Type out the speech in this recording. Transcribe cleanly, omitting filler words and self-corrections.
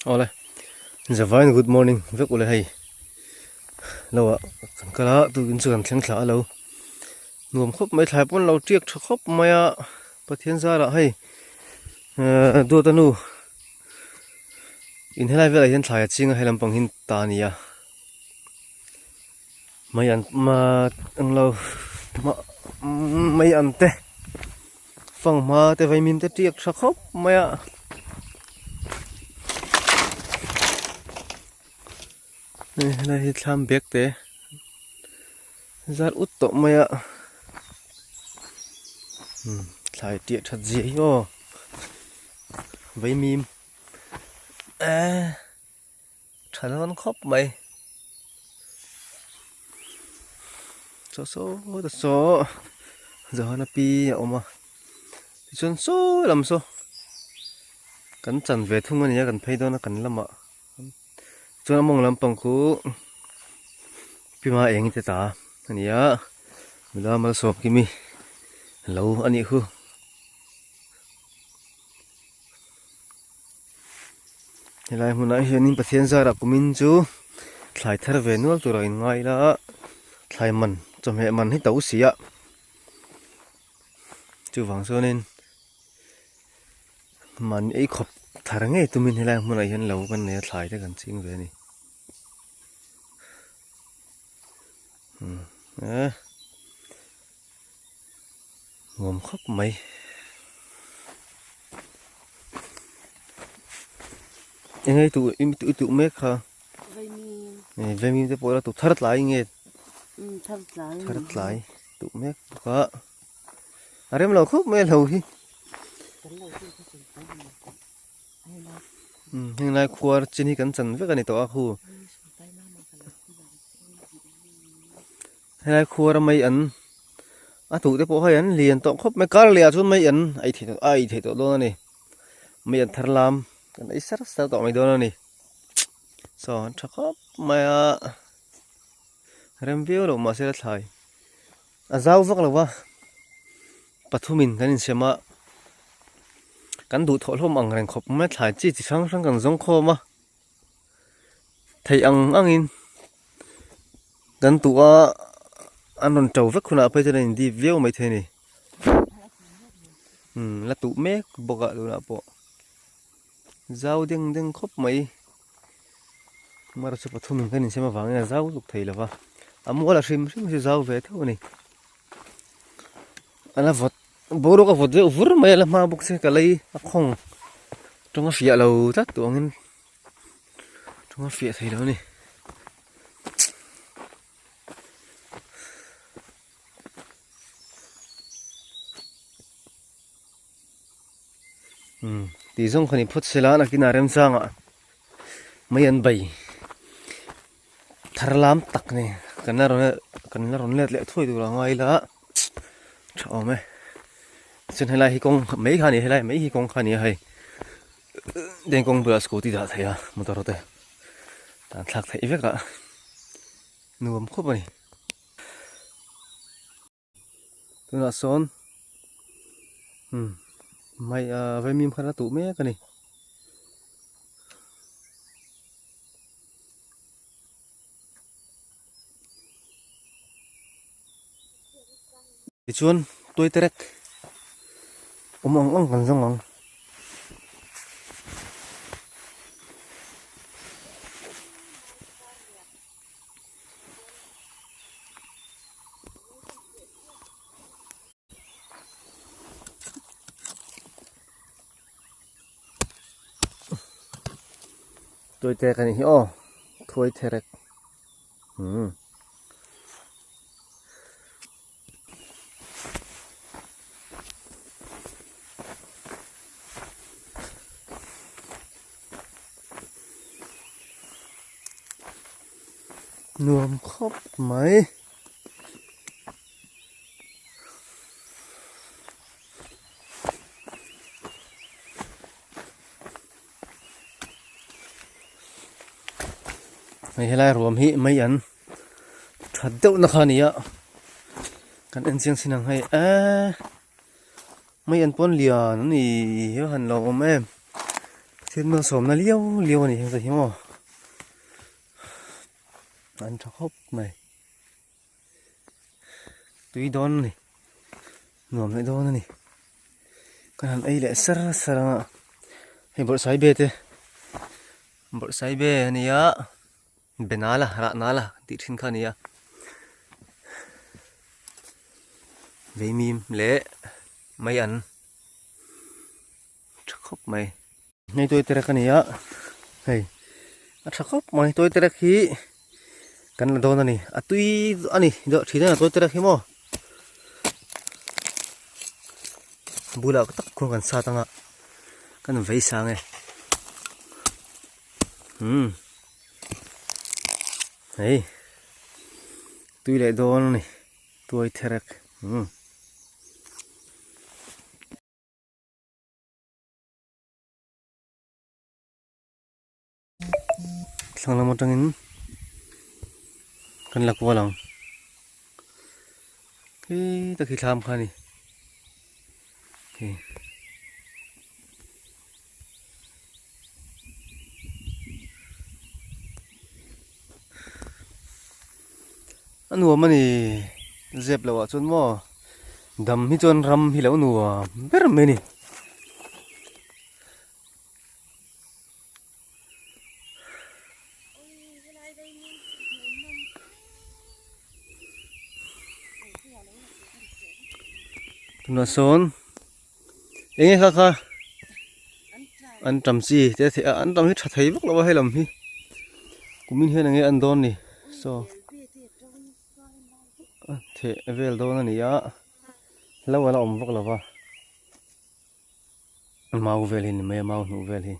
Awle Zavain good morning vek ule hei lo ah kan kal a tukin chu kan thleng thla a lo nuam khawp mai thlai pawn lo tiak tha khawp mai a Pathian zarah hei ehh duat a nu in helai velah hian thlai a ching a hei lampang hi ta a ni a mai an englo mai an te. Fanghma te vaimim te tiak tha khawp mai a. Hei helai hi thlam bag te zar ut tawh mai a. Umm thlai tiah that zia hi aw vaimim eee. Tha dawn khawp mai. Saw saw ta saw Johana pi a awm a tichuan saw lam saw kan chan ve thung a ni a kan phei dawn a kan lamah chuan a mawng lampang khu pi hma eng te ta a ni a nula malsawm kimi lo a nih khu. Helai hmunah hianin Pathian zarah kumin chu thlai thar ve nual tur a inngai ila thlai man chawhmeh man hi to si a chuvang chuanin mahni ei khawp thar ngei tumin helai hmunah hian lo kan nei a thlai te kan ching ve a ni umm Nuam khawp mai. Eng nge tu i tuh mek kha? Vaimim. Eh vaimim te pawh ila tuh thar tlai nge? Um thar tlai. Thar tlai tuh mek bawk a. A rem lo khawp mai a hlo hi. Um heng lai khuar chin hi kan chan vek a ni tawh a khu. Helai khuar mai an a tuh te pawh hei an lian tawh khawp mai kar leh ah chuan mai an ei theih tawh a ei theih tawh dawn a ni mai an thar lam kan ei sar sar tawh mai dawn a ni saw an tha khawp mai a rem viau loh mahse la thlai a zau vak lo va pathumin kan insiam a kan duh thawh hlawm ang reng khawp mai thlai chi chi hrang hrang kan zawng khawm a. Theih ang angin kan tuh a an rawn to vek hunah phei chuan a in dip viau maithei a ni umm la tuh mek bawk a tunah pawh zau deng deng khawp mai amaherawhchu pathum in kan insiam avangin a zau lutuk thei lova a mual a hrim hrim hi chu zau ve theuh a ni a la vawt boruak a vawt deuh vur mai a la hma bawk se ka lei a khawng tawng a fiah lo tlat tawh angin. Ṭawng a fiah thei lo a ni. Umm tih zawng kha ni phawt se la nakinah remchangah mai an bei thar lam tak ni kan la rawn kan la rawn let leh thuai tur a ngai ila tha awm e chuan helai hi kawng mai kha a ni helai mai hi kawng kha a ni a hei. Deng kawng bulah scooty dah theih a motor te tan thlak theih vek a nuam khawp a ni tunah sawn umm mai ah vaimim khan a tuh mek a ni. Tichuan tuai terek awm ang ang kan zawng ang. Tuai terek a nih hi aw thuai terek. Umm. Nuam khawp mai. Hei helai ruam hi mai an that deuh na kha a ni a kan en chiang sin ang hei eee mai an pawn lian a ni hi a han lo awm em. Pathian malsawmna liau liau a ni heng te hi maw an tha khawp mai tui dawn a ni nuam leh dawn a ni kan han ei leh sar sar ang a hei bawrhsai be te bawrhsai be a nia Benala Rahnala tih thin kha a ni a Veimim leh mai an tha khawp mai. Hei toy track a ni a hei a tha khawp mai toy track hi kan la dawn a ni a tui a ni deuh thin a toy track hi maw bulah tak khuan kan sat ang a kan vei sang e umm hei tui leh dawn a ni toy track umm. Thlang lam atangin kan la kual ang khi tak hi thlam kha a ni khi. A nuam a ni zep loh ah chuan maw dam hi chuan ram hi lo nuam ber mai a ni. Tunah sawn eng nge kha kha an tam chi te a theih a an tam hi tha thei vak lo a hei lam hi kumin hian eng nge an dawn ni saw a theh vel dawn a ni a hlo a la awm vak lo va. Mau vel hi ni mai a mau hnuh vel hi.